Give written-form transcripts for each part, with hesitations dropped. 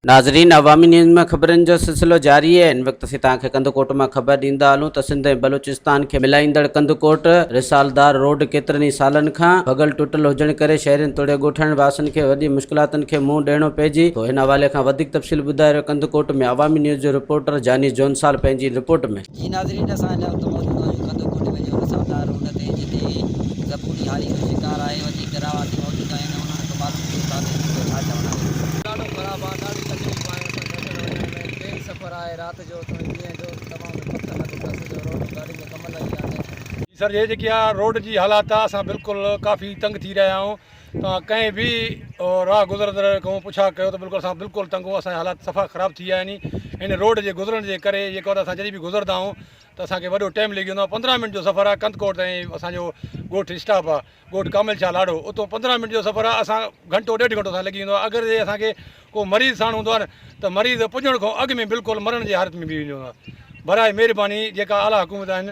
ناظرين عوامي نيوز ۾ خبرن جو سلسلو جاري آهي هن وقت اسين توهان کي ڪنڌڪوٽ مان خبر ڏيندا هلون ته سنڌ ۽ بلوچستان کي ملائيندڙ ڪنڌڪوٽ رسالدار روڊ ڪيترن ئي سالن کان ڀڳل ٽٽل هجڻ ڪري شهرين توڙي ڳوٺاڻن واسين کي وڏي مشڪلاتن کي منهن ڏيڻو پئجي ٿو ان حوالي کان وڌيڪ تفصيل ٻڌائي رهيو ڪنڌڪوٽ ۾ عوامي نيوز جو رپورٽر جاني جونسال پنهنجي رپورٽ ۾. جي ناظرين اسان هن وقت موجود آهيون ڪنڌڪوٽ ويجهو رسالدار روڊ تي جتي زبوني حالي جو شڪار آهي وڌيڪ رهواسي موجود آهن انهن کان معلوم ڪيون ٿا ته هنن جو ڇا چوڻ آهي. ڏاڍو خراب آ ڏاڍي تڪليف آهي اسان کي اچڻ وڃڻ ۾ تيز سفر آهي رات جو توڻي ڏينهن جو تمام پٿر لڳو پيو آ سڄو روڊ گاڏين جا ڪم لڳي ويا آهن. جي سر هي جيڪي آ روڊ جي حالات آ اسان بلڪل ڪافي تنگ ٿي رهيا آهيون توهان ڪنهن به راهه گذرندڙ کان پڇا ڪيو ته بلڪل اسان بلڪل تنگ آهيون اسان جا حالات صفا خراب ٿي ويا آهن هن روڊ جي گذرڻ جي ڪري جيڪو اسان جڏهن به گذرندا آهيون ته اسان کي وڏو ٽائيم لڳي ويندو آهي 15 منٽ جو سفر آهي ڪنڌڪوٽ تائين اسان جو ڳوٺ اسٽاپ آهي ڳوٺ ڪامل شاهه لاڙو اتو 15 منٽ جو سفر آهي اسان گهنٽو ڏيڍ گهنٽو اسان لڳي ويندو آهي اگر جي اسان کي ڪو مريض ساڻ هوندو آهي نه ته مريض پڄڻ کان اڳ ۾ بلڪل مرڻ جي حالت ۾ بيهي ويندو آهي برائي مهرباني جيڪا اعليٰ حڪومت آهن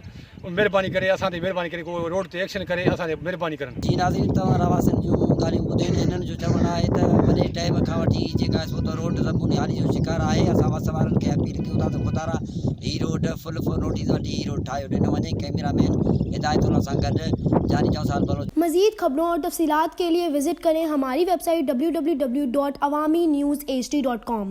مهرباني ڪري اسان تي مهرباني ڪري ڪو روڊ تي ايڪشن ڪري اسان تي مهرباني ڪرن. جي ناظرين توهان رهواسين جون ڳالهيون ٻڌيون هنن جو چوڻ آهي ته وڏي ٽائيم کان وٺي جيڪا سو ته روڊ زبوني حالي جو شڪار آهي اسان وس وارن کي اپيل ڪيون ٿا ته خدارا هي روڊ فل نوٽيس وٺي هي روڊ ٺاهيو ڏنو وڃي ڪئميرا مين هدايت الله سان گڏ جاني چوسال بلوچ. مزيد خبرون اور تفصيلات کے لئے وزٽ کریں ہماری web site www.awamiNewsHD.com.